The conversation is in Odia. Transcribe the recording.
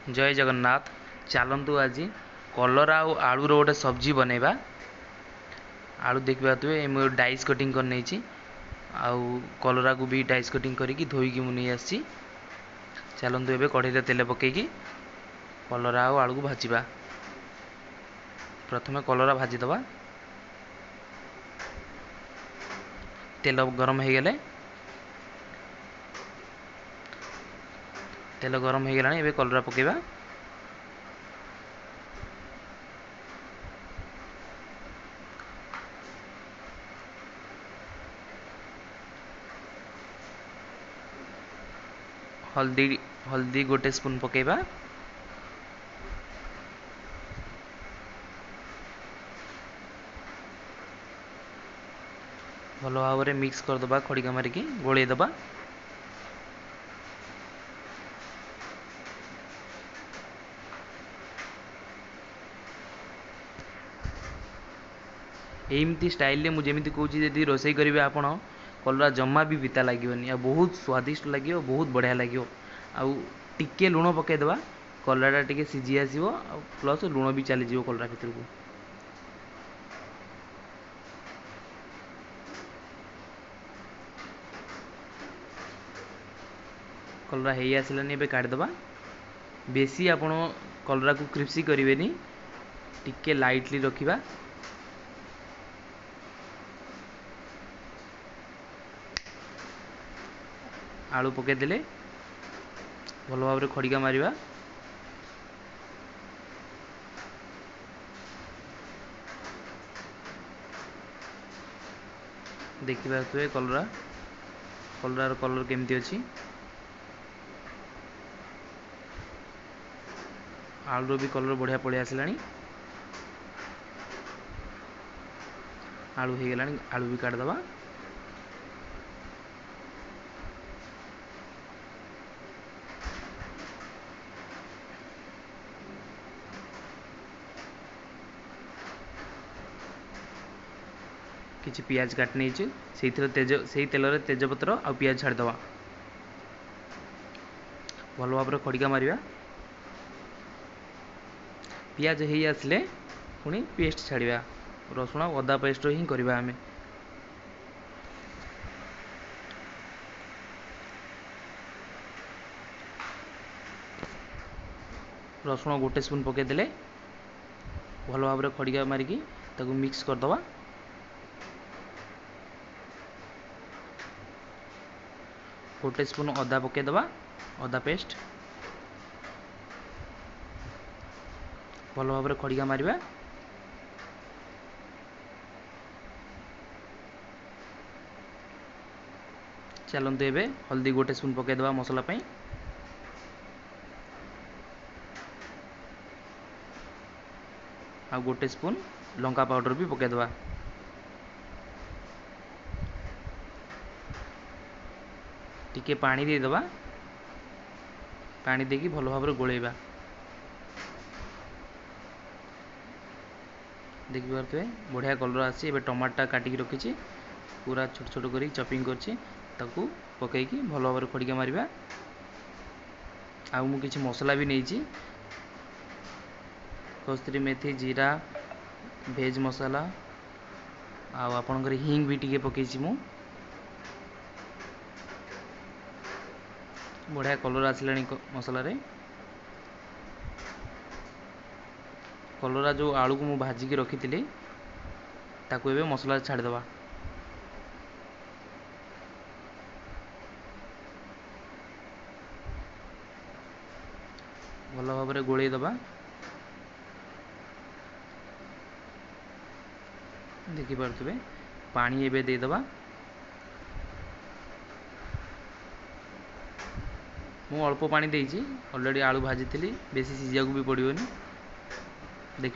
ଜୟ ଜଗନ୍ନାଥ। ଚାଲନ୍ତୁ ଆଜି କଲରା ଆଉ ଆଳୁର ଗୋଟେ ସବଜି ବନେଇବା। ଆଳୁ ଦେଖିପାରୁଥିବେ, ମୁଁ ଡାଇସ୍ କଟିଂ କରିନେଇଛି, ଆଉ କଲରାକୁ ବି ଡାଇସ୍ କଟିଂ କରିକି ଧୋଇକି ମୁଁ ନେଇ ଆସିଛି। ଚାଲନ୍ତୁ ଏବେ କଢ଼େଇରେ ତେଲ ପକେଇକି କଲରା ଆଉ ଆଳୁକୁ ଭାଜିବା। ପ୍ରଥମେ କଲରା ଭାଜିଦେବା। ତେଲ ଗରମ ହେଇଗଲେ, ତେଲ ଗରମ ହେଇଗଲାଣି, ଏବେ କଲରା ପକେଇବା। ହଳଦୀ ଗୋଟେ ସ୍ପୁନ୍ ପକେଇବା। ଭଲ ଭାବରେ ମିକ୍ସ କରିଦେବା, ଖଡ଼ିକା ମାରିକି ଗୋଳେଇ ଦେବା। ଏମିତି ଷ୍ଟାଇଲରେ ମୁଁ ଯେମିତି କହୁଛି ଯଦି ରୋଷେଇ କରିବେ ଆପଣ, କଲରା ଜମା ବି ପିତା ଲାଗିବନି, ଆଉ ବହୁତ ସ୍ୱାଦିଷ୍ଟ ଲାଗିବ, ବହୁତ ବଢ଼ିଆ ଲାଗିବ। ଆଉ ଟିକେ ଲୁଣ ପକାଇଦେବା, କଲରାଟା ଟିକେ ସିଝି ଆସିବ, ଆଉ ପ୍ଲସ୍ ଲୁଣ ବି ଚାଲିଯିବ କଲରା ଭିତରକୁ। କଲରା ହେଇ ଆସିଲାନି, ଏବେ କାଢ଼ିଦେବା। ବେଶୀ ଆପଣ କଲରାକୁ କ୍ରିପ୍ସି କରିବେନି, ଟିକେ ଲାଇଟଲି ରଖିବା। ଆଳୁ ପକାଇଦେଲେ ଭଲ ଭାବରେ ଖଡ଼ିକା ମାରିବା। ଦେଖିପାରୁଥିବେ କଲରା, କଲରାର କଲର୍ କେମିତି ଅଛି। ଆଳୁର ବି କଲର୍ ବଢ଼ିଆ ପଳେଇ ଆସିଲାଣି। ଆଳୁ ହେଇଗଲାଣି, ଆଳୁ ବି କାଢ଼ିଦେବା। କିଛି ପିଆଜ କାଟି ନେଇଛୁ, ସେଇଥିରେ ତେଜ, ସେଇ ତେଲରେ ତେଜପତ୍ର ଆଉ ପିଆଜ ଛାଡ଼ିଦେବା। ଭଲ ଭାବରେ ଖଡ଼ିକା ମାରିବା। ପିଆଜ ହେଇ ଆସିଲେ ପୁଣି ପେଷ୍ଟ ଛାଡ଼ିବା। ରସୁଣ ଆଉ ଅଦା ପେଷ୍ଟ ହିଁ କରିବା ଆମେ। ରସୁଣ ଗୋଟେ ସ୍ପୁନ୍ ପକାଇଦେଲେ ଭଲ ଭାବରେ ଖଡ଼ିକା ମାରିକି ତାକୁ ମିକ୍ସ କରିଦେବା। ଗୋଟେ ସ୍ପୁନ୍ ଅଦା ପକାଇଦେବା, ଅଦା ପେଷ୍ଟ। ଭଲ ଭାବରେ ଖଡ଼ିକା ମାରିବା। ଚାଲନ୍ତୁ ଏବେ ହଳଦୀ ଗୋଟେ ସ୍ପୁନ୍ ପକାଇଦେବା ମସଲା ପାଇଁ। ଆଉ ଗୋଟେ ସ୍ପୁନ୍ ଲଙ୍କା ପାଉଡ଼ର ବି ପକାଇଦେବା। ଟିକେ ପାଣି ଦେଇଦେବା। ପାଣି ଦେଇକି ଭଲ ଭାବରେ ଗୋଳେଇବା। ଦେଖିପାରୁଥିବେ ବଢ଼ିଆ କଲର୍ ଆସିଛି। ଏବେ ଟମାଟୋଟା କାଟିକି ରଖିଛି, ପୁରା ଛୋଟ ଛୋଟ କରି ଚପିଂ କରିଛି, ତାକୁ ପକାଇକି ଭଲ ଭାବରେ ଖଡ଼ିକା ମାରିବା। ଆଉ ମୁଁ କିଛି ମସଲା ବି ନେଇଛି, କସ୍ତୁରୀ ମେଥି, ଜିରା, ଭେଜ୍ ମସଲା, ଆଉ ଆପଣଙ୍କର ହିଙ୍ଗ ବି ଟିକେ ପକାଇଛି ମୁଁ। ବଢ଼ିଆ କଲର୍ ଆସିଲାଣି ମସଲାରେ। କଲରା ଯେଉଁ ଆଳୁକୁ ମୁଁ ଭାଜିକି ରଖିଥିଲି ତାକୁ ଏବେ ମସଲାରେ ଛାଡ଼ିଦେବା। ଭଲ ଭାବରେ ଗୋଳେଇ ଦେବା। ଦେଖିପାରୁଥିବେ ପାଣି ଏବେ ଦେଇଦେବା। ମୁଁ ଅଳ୍ପ ପାଣି ଦେଇଛି, ଅଲରେଡ଼ି ଆଳୁ ଭାଜିଥିଲି, ବେଶୀ ସିଝିବାକୁ ବି ପଡ଼ିବନି। ଦେଖିବା